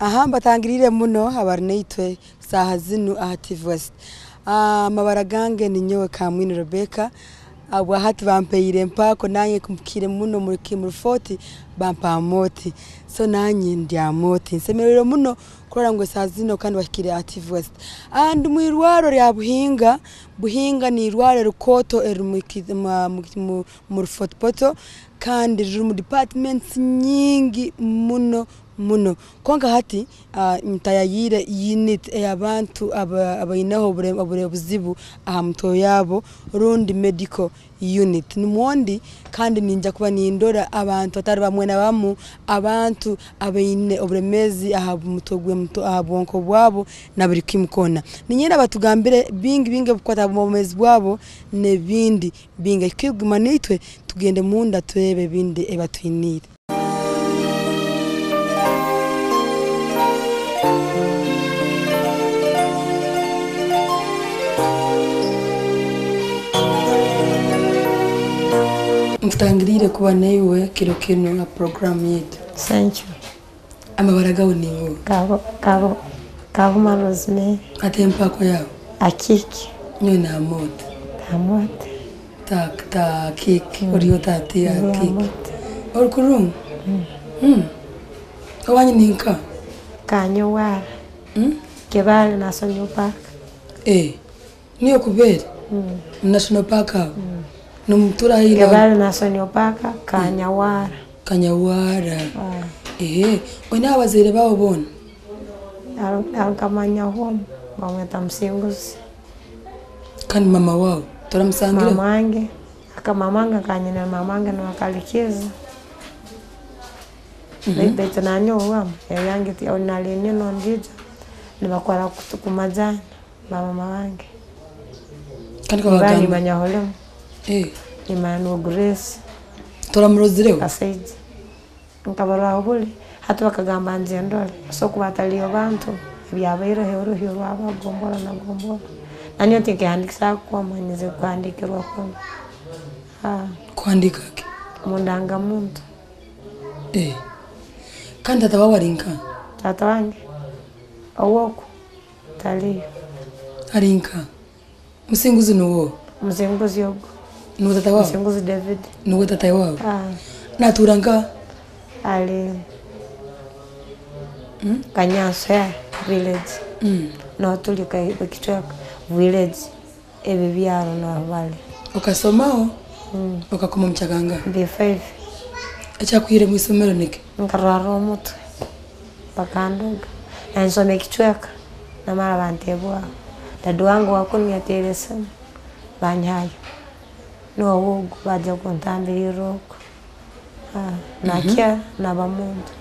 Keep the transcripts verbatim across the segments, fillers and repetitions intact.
Aha, mbatangiriire muno abali naitwe saaha zinu aha T V West. Ah, amabara gange ninyowe Kamwini Rebecca. Habwa hati bampaire empaako, nanye mpikire muno mu ki-, mu Fort, bampa Amooti. So, nanye ndi Amooti. Nsemereirwe muno kurora ngu esaaha zinu kandi bahikire aha T V West. Ah, ndi mu irwarro lya Buhinga. Buhinga ni irwarro erikooto eriri mu ki-, mu, mu, mu, mu Fort Portal, kandi ririmu departments nyingi muno, muno. Kwonka hati, ah, ntayayiire unit ey'abantu aba-, abaineho obure-, obure-, obuzibu aha mutwe yabo, rundi medical unit. Nimwo ndi, kandi ninja kuba nindora abantu batali bamu na bamu, abantu abaine obulemeezi aha mutwe gw'emutwe, aha bwonko bwabo, na buli kimu koona. Ninyenda batugambire bingi, bingi ebikukwata ha bwomeezi bwabo, n'ebindi bingi. Ekikuru guma naitwe, tugende munda turebe ebindi ebi batwiniire. Ntutangiriire kuba naiwe kiro kinu ha program yaitu. Thank you. Amabara gawe nigo? Kabo-, Kabo-, Kabuma Rosemary. Ate empaako yawe? Akiki. Nyowe ni Amooti. Amooti. Ta, ta Akiki. Mm. Oli ota ati Ndi Akiki. Amooti. Oli kurungi? Mm. Mm. Owanyu ni nka? Kanyawara. Mm? Kibale National Park. Eh. Niyo kubeere? Mm. National Park aho? Mm. Nimutura haihi na Kibale National Park, Kanyawara. Kanyawara. Ah. Ehe. Oine abazaire baawe boona? Al-, Alkamanyaho, bamweta Musinguzi. Kandi mama waawe, toramusangireho? Mama wange, aka mama wange, kanyina mama wange niwe akalikiza. Mhm. Baitu, baitu nanyowe owamu, eyange ti-, nali nina ondiijo, nibakora kutu-, ku majaani. Ba mama bange. Kandi Iba kabagamba. Nimanya Holemu. Eh. Nimanya nuwe Grace. Toramurozireho? Kasaija. Nkabarora buli. Hati bakagamba nje ndole. So kuba hataliyo bantu, ebyabaireho oruhi orwa Gombola na Gombola. Nanyowe tinkehandikisa kuba manyirize kuhandikirwa kunu. Ah. Kuhandika ki? Mu ndangamuntu. Eh. Kandi tata wawe ali nka? Tata wange? Owoku? Taliyo. Ali nka? Musinguzi nuwe? Musinguzi ogu. Nuwe tata wawe? Musinguzi David. Nuwe tata wawe? Ah. Natuura nka? Ali Hmm? Kanyanso ya village. Mm. No tuli ka-, Kicweka village. Ebi byaro naho bali. Okasomaho? Mm. Okakoma omu kyakanga? B five. Ekyakuhire mu isomero niki? Nkarwara omutwe. Bakandoga. Nansoma ekicweka. Namara bantebwaho. Dad wange wakunu yateire esimu. Banyihayo. Nuwe ogu baija kuntambirra oku. Ah, Mhm. Nakya, naba muntu.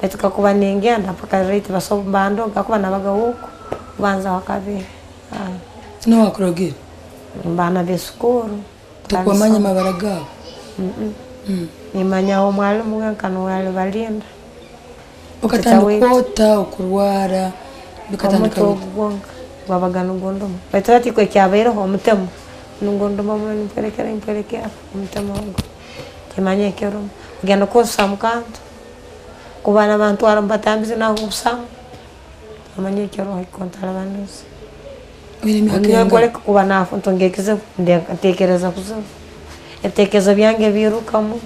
Baitu kakuba ningenda, mpaka late baso-, bandoga, kakuba nabaga oku, kubanza wakabe. Ah. Nuwe wakurogere? Baana b'esukuru. Tokumanya mabara gaabo? Mm-mm. Mm. Nimanya omwalimu wenka nuwe alibalinda. Okatandika Kitawaitu. Kwota, okurwara, bikatandika Omutwe bita? Ogu gwonka gwabaga nigunduma. Baitu hati kwo ekyabaireho, omutemu nigunduma muno, nimpwerekera, nimpwerekera, omutemu ogu. Timanya ekiruma. Kugenda kunswamu kantu. Kuba nabantwara omu batambizi naho kubusamu. Amanya ekiro hikyo ntalabaniza. Oine emyaka engaha? Nyowe nkuleka kuba nafu-, ntunga ekizibu, nde-, ntekereza kuzibu. Ebitekerezo byange birukamu,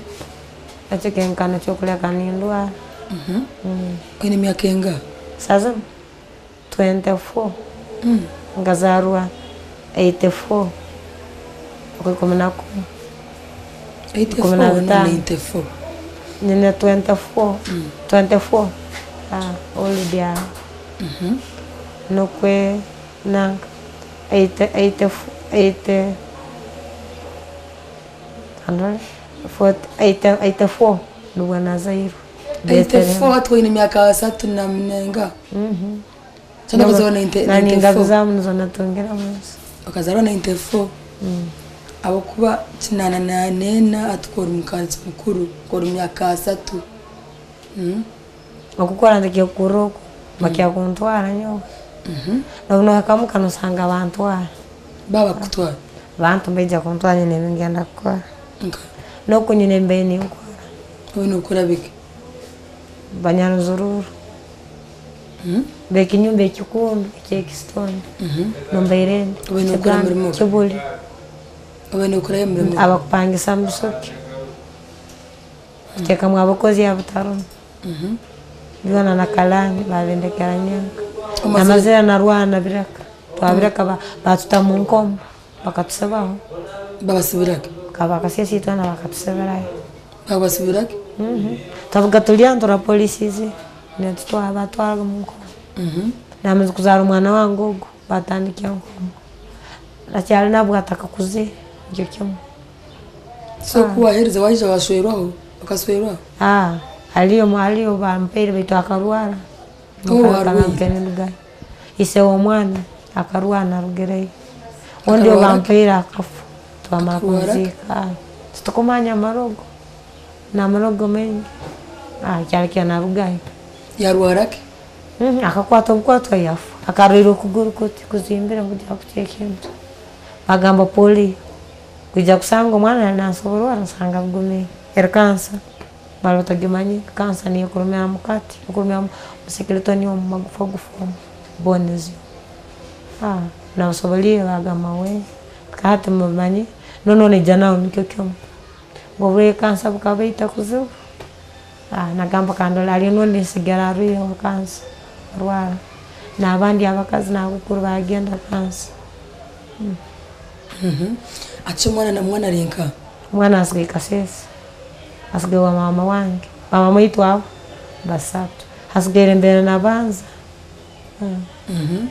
nakyo kyenkana kyokuleka nindwara. Mhm. Mm. Oine emyaka engaha? Saaha zinu? Twenty-four. Mm. Nkazarwa eighty-four. Okwikumi na kumu. Eighty-four Ikumi na bitaano. Ninety-four? Nyine twenty-four. Mm. Twenty-four. Ah, old ya. Mhm. Nukwe nanka. Eighty, eighty, eighty, hundred, forty, eighty, eighty-four nubwo nazairwe. Eighty-four, Bethlehem. Hati oine emyaka asatu na munaana? Mhm. So, nokuzarwa ninety, na ninety-four. Ningabizamu nizo natungire munsi. Okazarwa ninety-four. Mm. Habwokuba kinaana na ena, hati kwo oli mukazi mukuru, kwo oli myaka asatu. Mm. Okukora ntakyakurra oku, mm, bakyakuntwara nyowe. Mhm. Nobu nohikamu ka nosanga bantwara. Baba kutwara? Bantu mbaija kuntwara nyine ebingenda kukora. Nka? Noku nyine mbaire ninkora. Oine okukora biki? Banyaruzururu. Mhm. B'ekinyumba ekikundu eky'ekisitoni. Mhm. Nombaire ndi. Obaire nokora Kiganda, mirimo ki? Kibuli. Obaire nokorayo mirimo ki? Abakupangisa mu Busoke. Kuteekamu abakozi abatarumu. Mhm. Byona na kalani, babindekera nyenka. Omazire Namazire narwara na bireka. Twabireka ba-, batuta mu nkomo. Bakatusibaho. Babasibira ki? Ka-, bakasesa itwena bakatusibirayo. Babasibira ki? Mhm. Twabaga tuli antu na police ize. Netutwara, batwaraga mu nkomo. Mhm. Namaze kuzaara omwana wange ogu, batandikya nkomo. Akyali nabwo atakakuze, nikyo kimu. So, Ah. kuwaherize, waija waswerwaho? Okaswerwaho? Ah, aliyo, aliyo bampaire, baitu akarwara. Oh, Akarwara arwaire. Ise w'omwana akarwara, narugireyo. Ondi Akarwara ki? Bampaire akafu. Twamara Akarwara ki? Kumuziika. Ah, titukumanya amarogo. N'amarogo maingi. Ah, kyali kya narugayo. Yarwara ki? Mhm, akakwata obukwatwa, yafa. Akarwaire okuguru kuti, kuzimbire ngu gya kutya ekintu. Bagamba polio. Kwija kusanga omwana yali nansoborora, nsanga bigumire. Eri kansa. Bali batagimanyire, kansa niyo ekurumira mu kati, ekurumira mu, mu skeleton, omu magufa gufa omu, bones. Ah, nabasoboliire bagamba, "We, hati mubimanyi, nono neija nawe nikyo kimu." Ngu oburwaire kansa bukabaita kuzibu. Ah, nagamba, "Kandole, aliyo n'ondi nsigara arwaire wa kansa, arwara. N'abandi abakazi n'abakuru bagenda kansa." Mm. Mhm. Ati omwana na mwana ali nka? Omwana asigaire Kasese. Asigaire wa maama wange. Ba maama itwe abo basatu. Hasigaire mbaire nabanza. Mm. Mhm.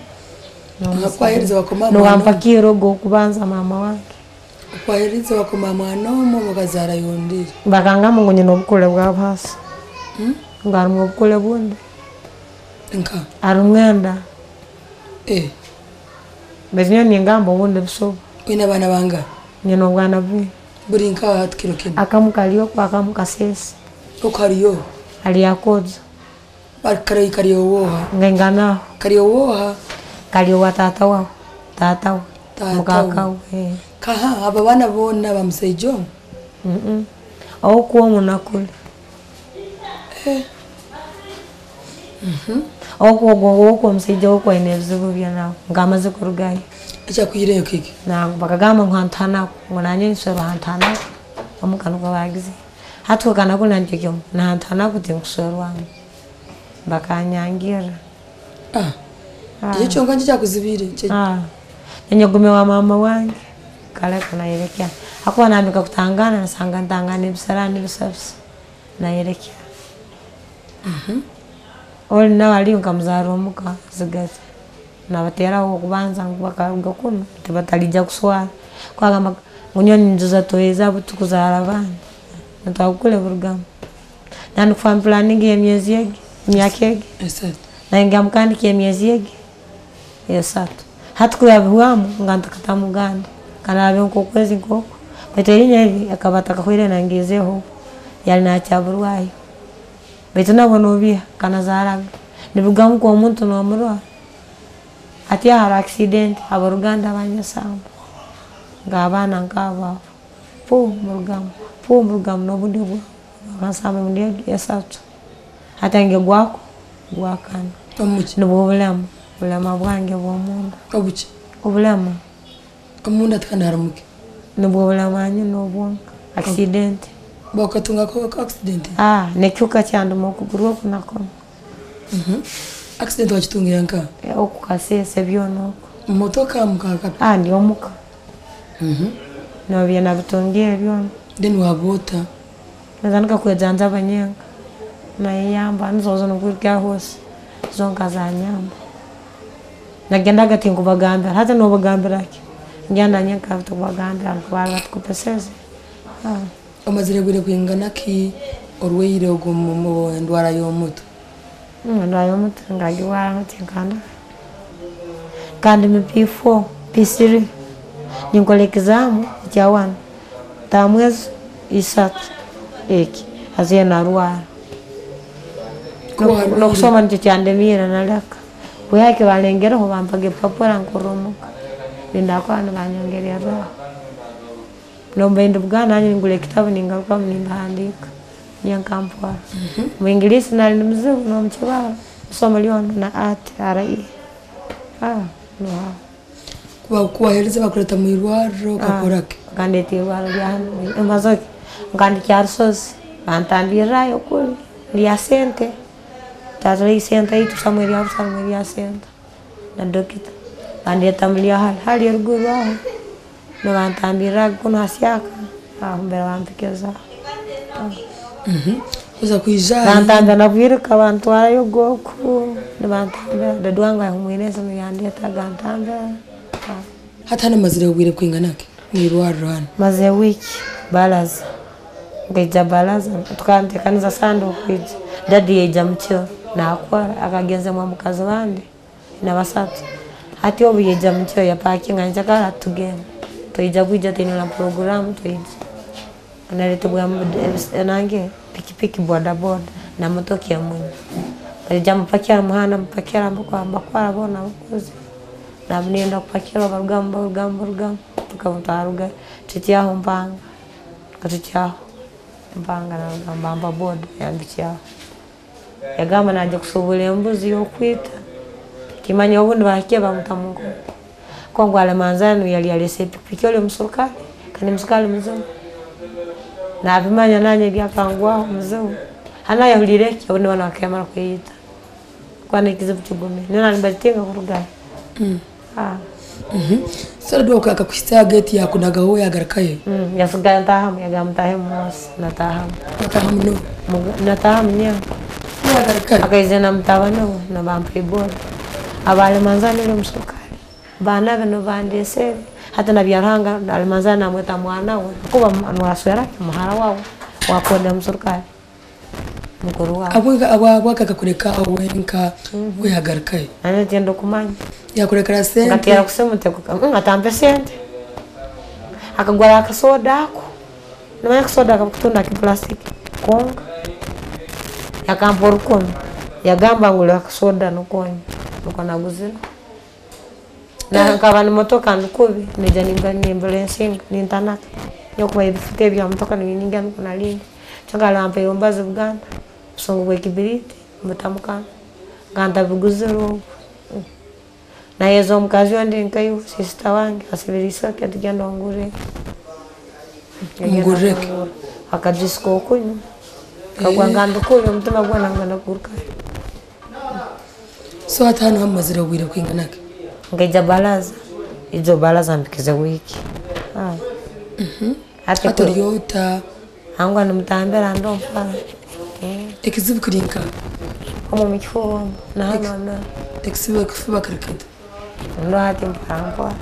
N'omusaija. Akwaherize wakoma mwana omu? Niwampakiira ogu okubanza maama wange. Okwaherize wakoma mwana omu, obu okazaarayo ondi? Bakangamba ngu nyina obukule bwa buhasa. Hmm? Ngu harumu obukule bundi. Nka? Harumu enda. Eh. Baitu nyowe ningamba obundi busobo. Oine abaana bangaha? Nyina obwana bubiri. Buli nkaha hati kiro kinu? Akamu kali oku, akamu Kasese. Oku hali oha? Hali Akojo. Bali kali, kali owoha? Ngainganaho. Kali owoha? Kali owa taata wawe. Taata we. Taata we. Mukaaka we, eh. Kaha, abo abaana boona ba musaija omu? Mm-mm. Oku omu na kuli. Eh. Mhm. Oku, ogu, oku omusaija oku aine ebizibu bye nawe. Nga amaze kurugayo. Ekyakwihireyo kiki? Nangu, bakagamba ngu hantu hanaku. Ngu nanye nswerwa hantu hanaku. Omuka nukwo bagize. Hati kwekana kuli na nikyo kimu. Na hantu hanaku tinkuswerwamu. Bakanyangirra. Ah. Ah. Ekyo kyonka nikyo kyakuzibiire? Kye- Ah. Enyogume wa maama wange. Kale ko nayerekya. Hakuba nambika kutangana, nsanga ntangana ebisarani bisa bisa. Nayerekya. Mhm. Oli nawe aliyo nkamuzaara omuka, Zigazi. Nabateraho okubanza ngu bakaruga kunu, tibatalija kuswara. Kwagamba ngu nyowe ninjuza toys abu tukuzaara abandi. Nitwagukole burugamu. Nandi kufa mpulaningi y'emyezi egi, emyaka egi. Esatu. Nayongera mukandika emyezi egi esatu. Hati kuyabihwamu, nga ntakatamu ganda. Kanabe nk'okwezi nk'oku. Baitu erinya eri akaba atakahoire nangezeho. Yali nakyaburwayo. Baitu nabwo nobiha, kanazaaraga. Nibigamu nk'omuntu nomurora. Hati aha haro accident, ab'oruganda banyesambu. Nga abaana nk'abo abo. Puu, murugamu. Puu, murugamu, n'obundi obwa-, bw'amasamba emirundi egi esatu. Hati ange gwaku, gwakana. Omuki? Nubwo obulema, obulema bwange bw'omunda. Obuki? Obulema. Omunda tikandi harumu ki? Nubwo bulema nyine obwonka. Accident. Bakatunga ko, ko accident? Ah, n'ekihuka kyandema okuguru oku nakoma. Mhm. Accident wakitungire nka? Eh, oku Kasese byona oku. Mu motoka, mu ka-, ka- Ah, ndi omuka. Mhm. Nabyo nabitungire byona. Then waba ota? Natandika kwejanjaba nyenka. Nayeyamba, nizo zinu nkwirukira hose. Zonka zanyamba. Nagendaga tinkubagambira. Hati nobagambira ki? Ngenda nyenka, tikubagambira, ngu bali batukopeseze. Ah. Omazire bwire bwingana ki orwaire ogu mu, mu ndwara y'omutwe? Mm, endwara y'omutwe ngagirwara hati nkana. Kandi mu P four, P three, ninkora exam ekya one. Tamu ezo isatu eki, haziyo narwara. Kuba N'oku-, hali n'okusoma nikyo kyandemiire, naleka. Kwihaho eki balengereho, bampaga ebipapura, nkurra omuka. Bindakora nibanyongererraho. N'obu mbaire ndi Buganda, nanyowe ningura ekitabu, ningarukamu, nimbahandiika. Nyenka mpora. Mhm. Mu English nali ndi muzibu, n'omu Kibaara. Isomo lyona na art, R E. Ah, no. Kuba-, kubaheereza bakuleeta mu irwarro, ah, okakora ki? Bakandeta irwarro lya hanu, e Mazoke. Nkandikya ha Rusozi. Bantambirrayo kuli, lya sente. Taataho isente yaitu, Samuel Abusa, Samuel ya sente. Na dokita. Bandeta muli hali, hali eruguru aho. Nibantambirra kunu ha Syaka. Aho mbere bampikiriza. Mhm. Kuza kwija. Bantambira na Bwiruka, bantwarayo Goku. Nibantambira. Dad wange ayehumwire ensi, niyandeta, gantambira. Ah. Hati hanu omazire obwire bwingana ki? Mu irwarro hanu? Maze week, balaza. Nkaija balaza, tukantekaniza Sande okwija. Daddy yaija mu kiro, nakora, akagenzemu omukazi bandi. Na basatu. Hati obu yaija mu kiro, yapakinga nyenkyakara, tugenda. Twija kwija, twine na puroguramu, twija. Naletebwa mu-, ebis-, nange, pikipiki, bodaboda, na motoka emu. Baija mupakira ha muhanda, mupakira, mbakwa-, mbakwara boona abakozi. Nabu nenda kupakira, barugamu, barugamu, barugamu. Tukabu twaruga, tutyaho Mpanga. Tukatutyaho. Mpanga nagamba, mpa boda, yambikyaho. Yagamba naija kusuubura embuzi y'okwita. Timanya obundi bahikire bamutamu nkomo. Kongo Alemanzani yali alese pikipiki, oli musurukale, kandi musurukale muzimu. Nabimanya nanye byakangwaho muzimu. Hanu yahuliire ki, obundi banu bakemara kweyita. Kuba n'ekizibu kigumire. Nyowe nali mbazitinga kurugayo. Mm. Ah. Mhm. So, Dad wawe akakuhisa ha gate yakunagaho, yagarukayo? Mm, yasigaye ntahamu, yagamba mutahemu mwosi, natahamu. Natahamu no? Muga-, natahamu nyowe. Yagarukayo? Akaija na mutabani we, na bampa iboda. Abali manzani oli omusurukale. Baana be nibandesere. Hati na Byaruhanga, ali manzani namweta mwana we. Kuba mu-, nwaswera ki, muhara wawe, wakwenda omusurukale. Mukuru wawe. Abwe-, abwa-, abwaki akakuleka wenka, mhm, weyagarukayo? Nanye tindo kumanya. Yakulekera sente? Ngatera kusimu, tekuka-, mm, atampe sente. Akagura akasoda ako. Nimanya akasoda ako bakutunda ki plastic. Konka. Yakampa orukumi. Yagamba ngule akasoda nukwo nywe. Nukwo naguzire. Na, eh, nkaba ni motoka ndi kubi, naija ninga-, nimbulensinga, nintanaka. Nyowe kuba ebifuta ebya motoka nibinyingira nukwo nalindi. Kyonka hali ampaire omubazi Buganda, obusungu bw'ekibiriti, mbutamu kanwa. Nga ntabiguzire obu. Mm. Naheza omukazi ondi nkaiwe, sister wange, asibire isoke, ati, "Genda ongurre." Ongurre ki? Akajwisi k'okunywa. Kagwa, eh, nga ndi kubi, omutima gwona ngwenda kugurukayo. So, hati hanu hamu mazire obwire bwingana ki? Nkaija baraza. Ijo baraza mpikize wiiki. Ah. Mhm. Hati hati ku- oli ota? Hangwa nimutambira ndi omu fara. Eh. Ekizibu kiri nka? Omu, omu kifuba omu. Na hanu, ekizibu ekifuba kiri kita? Ndo hati mpora mpora.